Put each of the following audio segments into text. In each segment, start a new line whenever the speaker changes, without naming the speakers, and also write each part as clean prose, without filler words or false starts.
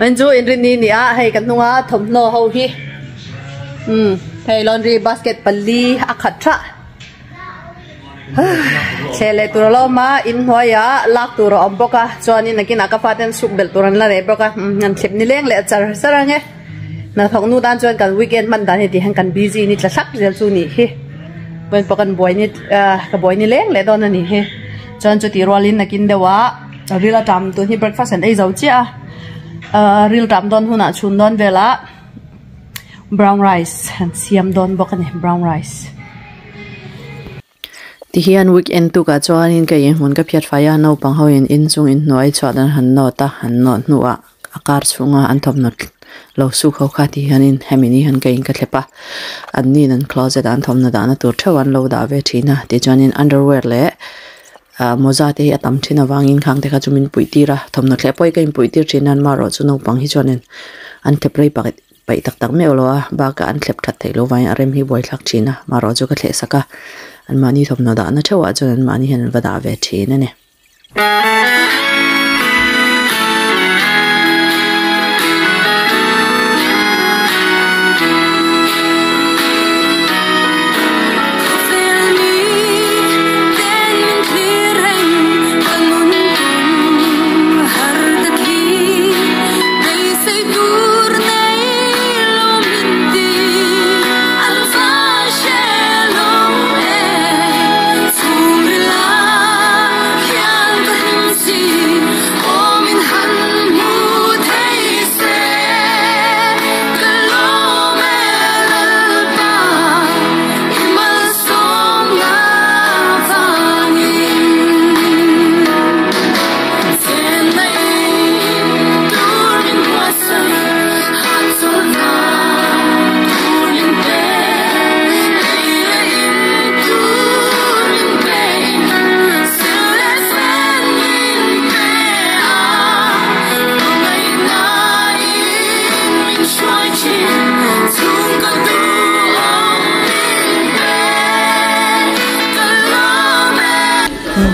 An chu inrinni ni a hei ka hnunga thawmhnaw ho hi umm hei laundry basket pali a khat tha chhe leh tur a lo awm a inhnuaiah lak tur a awm bawk a chuanin nakinah ka fate an suk belh tur an la nei bawk a umm an thlep ni leng leh char char ang e hnathawk nu tan chuan kan weekend hman dan hi tih hian kan busy ni tla hlak zel chu nih hi vawiin pawh kan buai ni ah ka buai ni leng leh dawn a nih hi chuan chutih rualin nakin deuh ah. Ril a tam tun hi breakfast an ei zo chiah a ahh ril tam dawn hunah chhun dawn velah brown rice an siam dawn bawk a ni brown rice.
Tihian weekend tukah chuanin ka inhmun ka phiat fai a naupang ho in inchung inhnuai chhuat an han nawt a han nawt hnuah a kar chhunga an thawmhnaw lo suk ho kha tihianin hemi ni hian ka in ka thlep a an nin an closet ah an thawmhnaw dahna tur theuh an lo dah ve thin a tichuanin underwear leh Ah mawza te hi a tam thin avangin khang te kha chu min puih tir a thawmhnaw thleh pawh hi ka inpuih tir thin a amaherawh chu naupang hi chuanin an thlep rei pakhat paih tak tak meuh lo a bakah an thlep that theih loh vangin a rem hi buaithlak thin a amaherawh chu ka thleh sak a anmahni thawmhnaw dahna theuhah chuan anmahni hian an va dah ve thin a ni.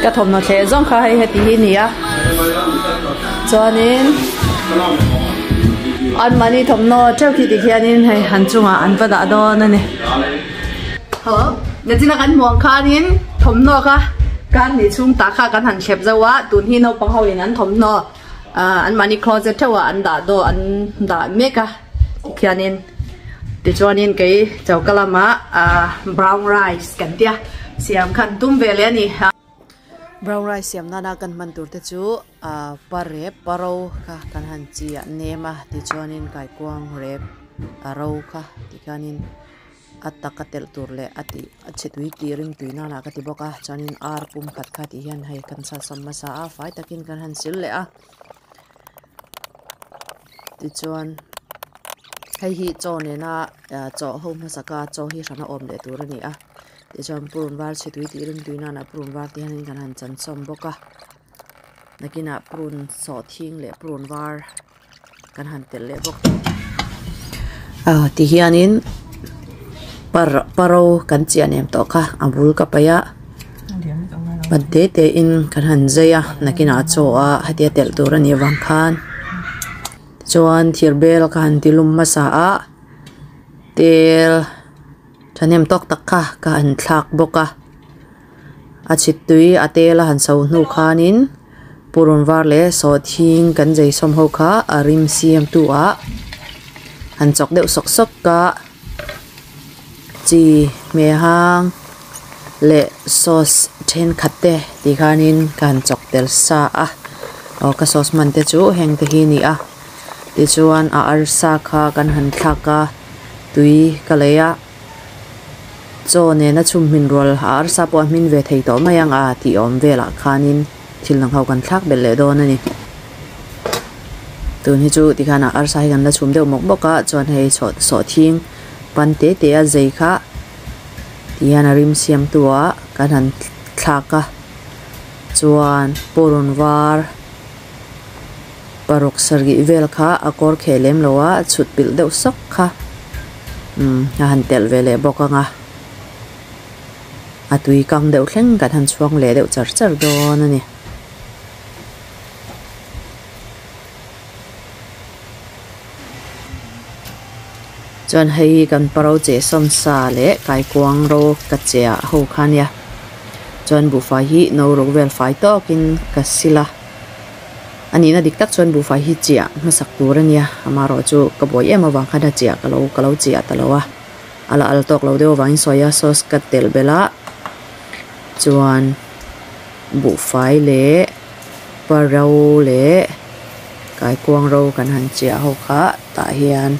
Ka thawmhnaw thleh zawng kha hei heti hi a ni a chuanin anmahni thawmhnaw theuh khi tikhianin hei an chungah an va dah dawn a ni. Nachina kan hmuh ang khanin thawmhnaw kha kar hnih chhung tah kha kan han thlep zauh a tun hi naupang ho in an thawmhnaw ah anmahni closet theuh ah an dah daw an dah mek a tikhianin tichuanin kei choka lamah ah brown rice kan tia siam kha an tum ve leh a ni.
Brown rice siam nana kan hman tur te chu ah parep paro kha kan han chi ah nem a tichuanin kaikuang rep a ro kha tikhianin. A taka telh tur leh a tih a chhe tui tih ring tui nan ah ka ti bawk a chuanin ar pum khat kha tih hian hei kan sasam hmasa a fai takin kan han sil leh a tichuan hei hi chaw nena ah chaw ho hmasa kha chaw hi hran a awm leh tur a ni a tichuan purun var chhe tui tih ring tui nan ah purun var te hianin kan han chan sawm bawk a nakinah purun sawhthing leh purun var. kan han telh leh bawk ah ti hianin par paro kan chian em tawh kha a bul ka paih a ban te te in kan han zai a nakinah chaw a hetia telh tur a nih avang khan tichuan thir bel ka han ti lum hmasa a tel thahnem tawk tak kha ka han thlak bawk a. A chhit tui a tel a han so hnu khanin purun var leh sawhthing kan zei sawm ho kha a rim siam tu ah han chawk deuh sawk sawk a chi hmeh hang leh sauce thenkhat te ti khanin ka han chawk tel sa a aw ka sauce hman te chu heng te hi a ni a tichuan a arsa kha kan han thlak a tui ka lei a. Chaw nena chhum hmin rual a arsa pawh a hmin ve thei tawh mai ang a tih awm velah khanin thil dang ho kan thlak belh leh dawn a ni. Tun hi chu tikhan a arsa hi kan la chhum deuh mawk mawk a chuan hei chawh sawhthing pan te te a zei kha tihian a rim siam tu ah kan han thlak a chuan purun var paruk sarih vel kha a kawr kheh lem lo a chhut pilh deuh sawk kha umm a han telh ve leh bawk ang a a tui kang deuh thleng kan han chhuang leh deuh char char dawn a ni. Chuan hei kan paro cheh sawm sa leh kaikuang ro ka che ah ho kha ania. Chuan buhfai hi no ruk vel fai tawkin ka sil a. A nihna dik tak chuan buhfai hi chiah hmasak tur a nia. Amaherawh chu ka buai em avang khan a chiah ka lo ka lo chiah ta lo a. A la al tawk lo deuh avangin soya sauce ka telh belh a. Chuan buhfai leh paro leh kaikuang ro kan han chiah ho kha tah hian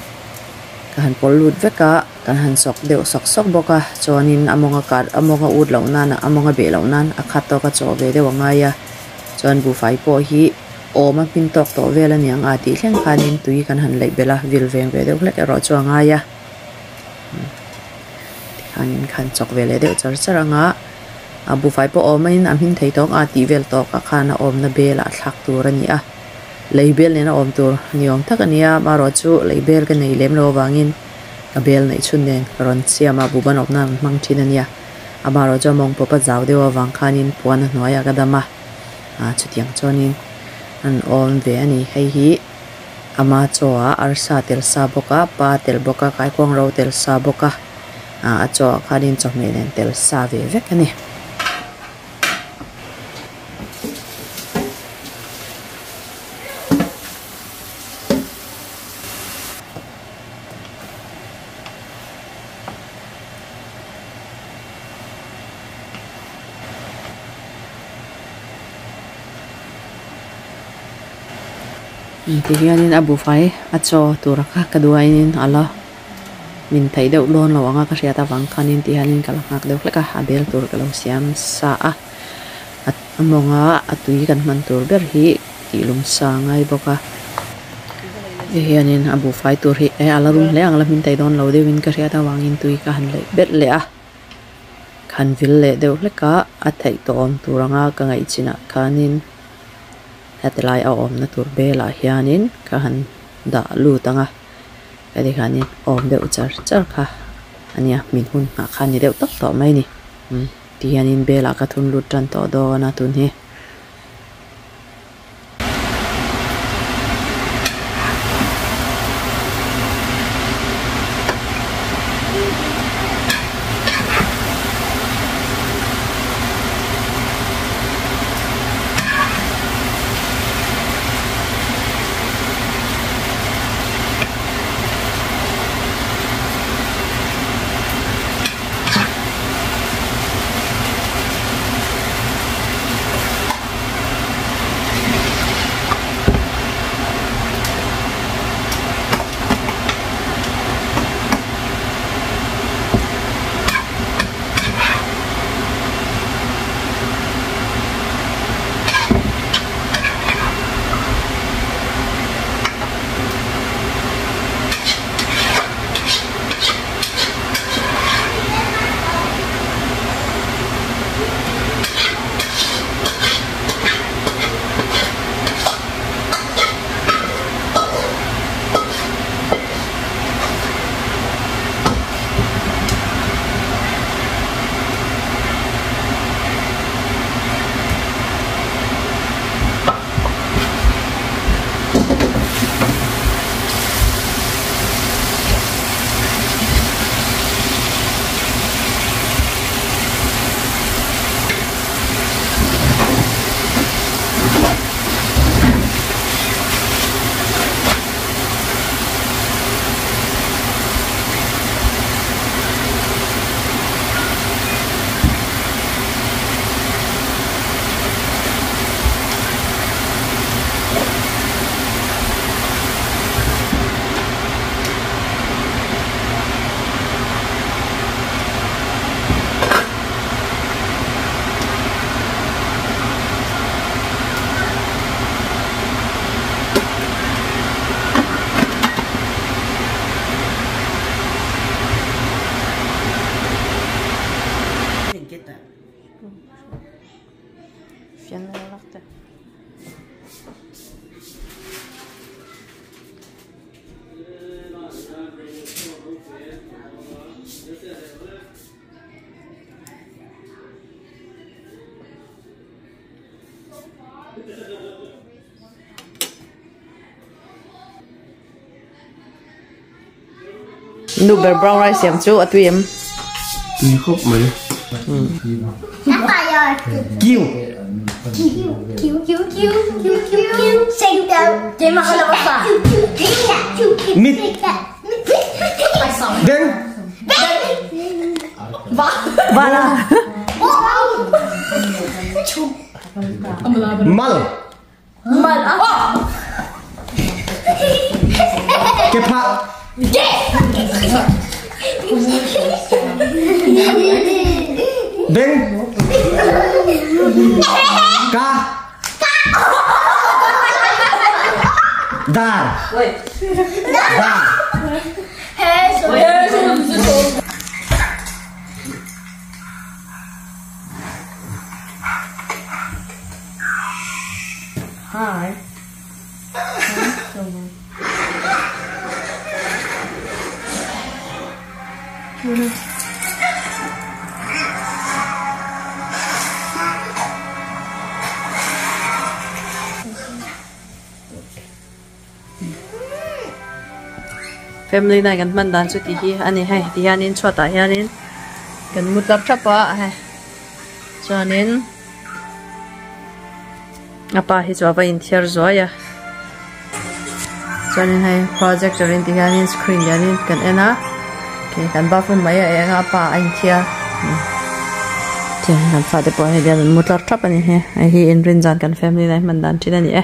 ka han pawlh lut vek a. Kan han sawk deuh sawk sawk bawk a, chuanin a mawnga kar a mawnga ut loh nan a mawnga beh loh nan a khat tawk a chaw ve deuh a ngai a, chuan buhfai pawh hi awm a hmin tawk tawh vel a niang a tih thleng khanin tui kan han leih belh a, vil veng ve deuh hlek erawh chu a ngai a, tikhanin khan chawk ve leh deuh char char ang a, a buhfai pawh awm in a hmin thei tawk a tih vel tawk ah khan a awmna bel ah thlak tur a ni a, lei bel nen a awm tur ni awm tak a ni a, amaherawh chu lei bel ka nei lem lo avangin. Ka bel neih chhun nen ka rawn siam a, buban awmna an hmang thin a nia. Amaherawh chu a mawng pawp a zau deuh avang khanin puan a hnuaiah ka dam a, ah chutiang chuanin an awm ve a ni. Hei hi ama chaw ah arsa tel sa bawk a, pa tel bawk a, kaikuang ro tel sa bawk a, ah a chaw ah khanin chawhmeh nen tel sa ve vek a ni. Ti hianin a buhfai a chaw tur kha ka duh aiin a la min theih deuh dawn lo ang a ka hriat avang khanin ti hianin ka la nghak deuh hlek a a bel tur ka lo siam sa a a mawnga a tui kan hman tur ber hi tih lum sa a ngai bawk a hei hianin a buhfai tur hi eh a la rum hle ang a la hmin thei dawn lo deuhin ka hriat avangin tui ka han leih belh leh a khan vil leh deuh hlek a a theih tawh awm tur anga ka ngaih chinah khanin heti lai a awmna tur belah hianin ka han dah lut ang a heti khanin awm deuh char char kha a nia min hun nghah kha a ni deuh tawp tawh mai a ni umm ti hianin belah ka thun lut tan tawh dawn a tun hi.
Nu ber brown rice siam chu a tui em?
Tui khawp mai. Kiu. Mit. Beng.
Vala.
Mal. Ke phah. Beng. Ka. Dar. Dar.
Hi.
Family na kan hman dan chu ti hi a ni hei ti hianin chhuatah hianin kan mu tlap thlap a hei chuanin a pa hi chu a va inthiar zuai a chuanin hei projector in ti hianin screen lianin kan en a kan bathroom mai a eng a a pa a inthiar tiang hian kan fate pawh hei hian an mu tlar thlap a ni hei hei hi inrin zan kan family na hman dan thin a ni e.